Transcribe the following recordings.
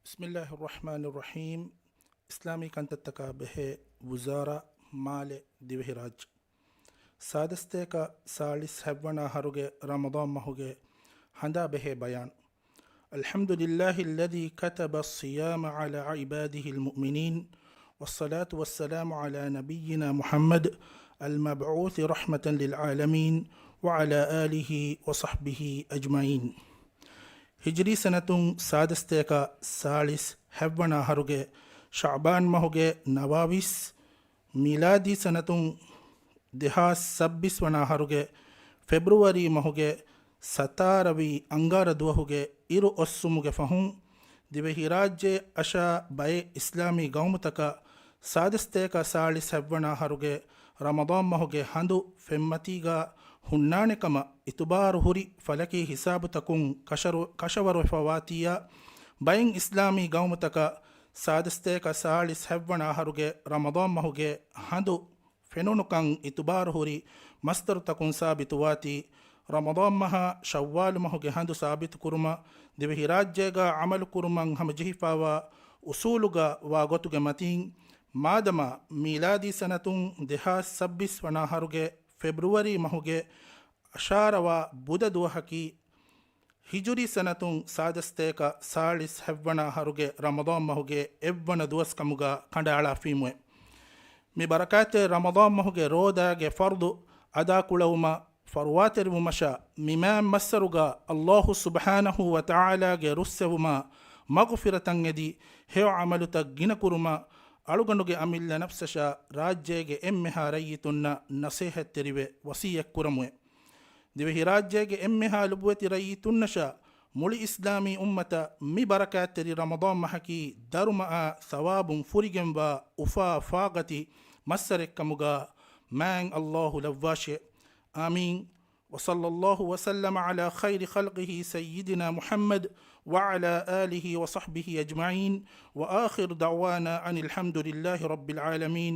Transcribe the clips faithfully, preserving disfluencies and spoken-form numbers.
بسم الله الرحمن الرحيم. އިސްލާމީ ކަންތައްތަކާ ބެހޭ ވުޒާރާ، މާލެ، ދިވެހިރާއްޖެ. ސާދަސްތޭކަ ސާޅީސް ހަތްވަނަ އަހަރުގެ ރަމަޟާން މަހުގެ ހަނދާ ބެހޭ ބަޔާން. الحمد لله الذي كتب الصيام على عباده المؤمنين، والصلاة والسلام على نبينا محمد المبعوث رحمة للعالمين، وعلى آله وصحبه أجمعين. ހިޖްރީ ސަނަތުން ސާދަސްތޭކަ ސާޅީސް ހަތްވަނަ އަހަރުގެ ޝަޢުބާން މަހުގެ ނަވާވީސް، މީލާދީ ސަނަތުން ދެހާސް ސައްބީސް ވަނަ އަހަރުގެ ފެބްރުވަރީ މަހުގެ ސަތާރަވީ އަންގާރަ ދުވަހުގެ އިރު އޮއްސުމުގެ ފަހުން، ދިވެހިރާއްޖެ އަށާ ބައެއް އިސްލާމީ ގައުމުތަކަށް ސާދަސްތޭކަ ސާޅީސް ހަތްވަނަ އަހަރުގެ ރަމަޟާން މަހުގެ ހަނދު ފެންމަތީގާ ހުންނާނެ ކަމަށް އިތުބާރު ހުރި ފަލަކީ ހިސާބުތަކުން ކަށަރު-، ކަށަވަރުވެފަ ވާތީއާ، ބައެއް އިސްލާމީ ގައުމުތަކަށް ސާދަސްތޭކަ ސާޅީސް ހަތްވަނަ އަހަރުގެ ރަމަޟާން މަހުގެ ހަނދު ފެނުނުކަން އިތުބާރު ހުރި މަސްދަރުތަކުން ސާބިތުވާތީ، ރަމަޟާން މަހާ ޝައްވާލު މަހުގެ ހަނދު ސާބިތުކުރުމަށް ދިވެހިރާއްޖޭގާ ޢަމަލުކުރުމަށް ހަމަޖެހިފާވާ އުސޫލުގަ ވާ ގޮތުގެ މަތީން، މާދަމާ މީލާދީ ސަނަތުން ދެހާސް ސައްބީސް ވަނަ އަހަރުގެ ފެބްރުވަރީ މަހުގެ އަށާރަވާ ބުދަ ދުވަހަކީ، ހިޖުރީ ސަނަތުން ސާދަސްތޭކަ ސާޅީސް ހަތްވަނަ އަހަރުގެ ރަމަޟާން މަހުގެ އެއްވަނަ ދުވަސް ކަމުގަ ކަނޑައަޅާފީމުވެ. މި ބަރަކާތްތެރި ރަމަޟާން މަހުގެ ރޯދާގެ ފަރުޟު އަދާކުޅަވުމަށް ފަރުވާތެރިވުމަށާ، މި މާތް މައްސަރުގަ ﷲ ސުބްޙާނަހޫ ވަތަޢާލާގެ ރުއްސެވުމާ، މަޣުފިރަތަށް އެދި، ހެޔޮ ޢަމަލުތައް ގިނަކުރުމަށް، އަޅުގަނޑުގެ އަމިއްލަ ނަފްސަށާ، ރާއްޖޭގެ އެންމެހާ ރައްޔިތުންނަށް ނަސޭހަތްތެރިވެ ވަސިއްޔަތްކުރަމުވެ. ދިވެހިރާއްޖޭގެ އެންމެހާ ލުބުވެތި ރައްޔިތުންނަށާ، މުޅި އިސްލާމީ އުއްމަތަށް މި ބަރަކާތްތެރި ރަމަޟާން މަހަކީ ދަރުމައާ ސަވާބުން ފުރިގެންވާ އުފާ ފާގަތި މައްސަރެއްކަމުގަ މާތް ﷲ ލައްވާށޭ. އާމީން. وصلى الله وسلم على خير خلقه سيدنا محمد وعلى آله وصحبه أجمعين، وآخر دعوانا أن الحمد لله رب العالمين.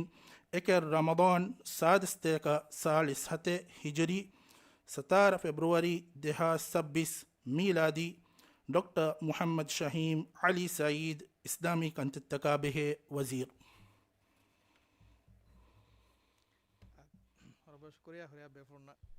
އެކެއް ރަމަޟާން ސާދަސްތޭކަ ސާޅީސް ހަތެއް ހިޖުރީ، ސަތާރަ ފެބްރުވަރީ ދެހާސް ސައްބީސް މީލާދީ، ޑޮކްޓަރ މުޙައްމަދު ޝަހީމް ޢަލީ ސަޢީދު، އިސްލާމީ ކަންތައްތަކާ ބެހޭ ވަޒީރު. ރަބަ ޝުކުރިޔާ ހުރިހާ ބޭފުޅުންނަށް.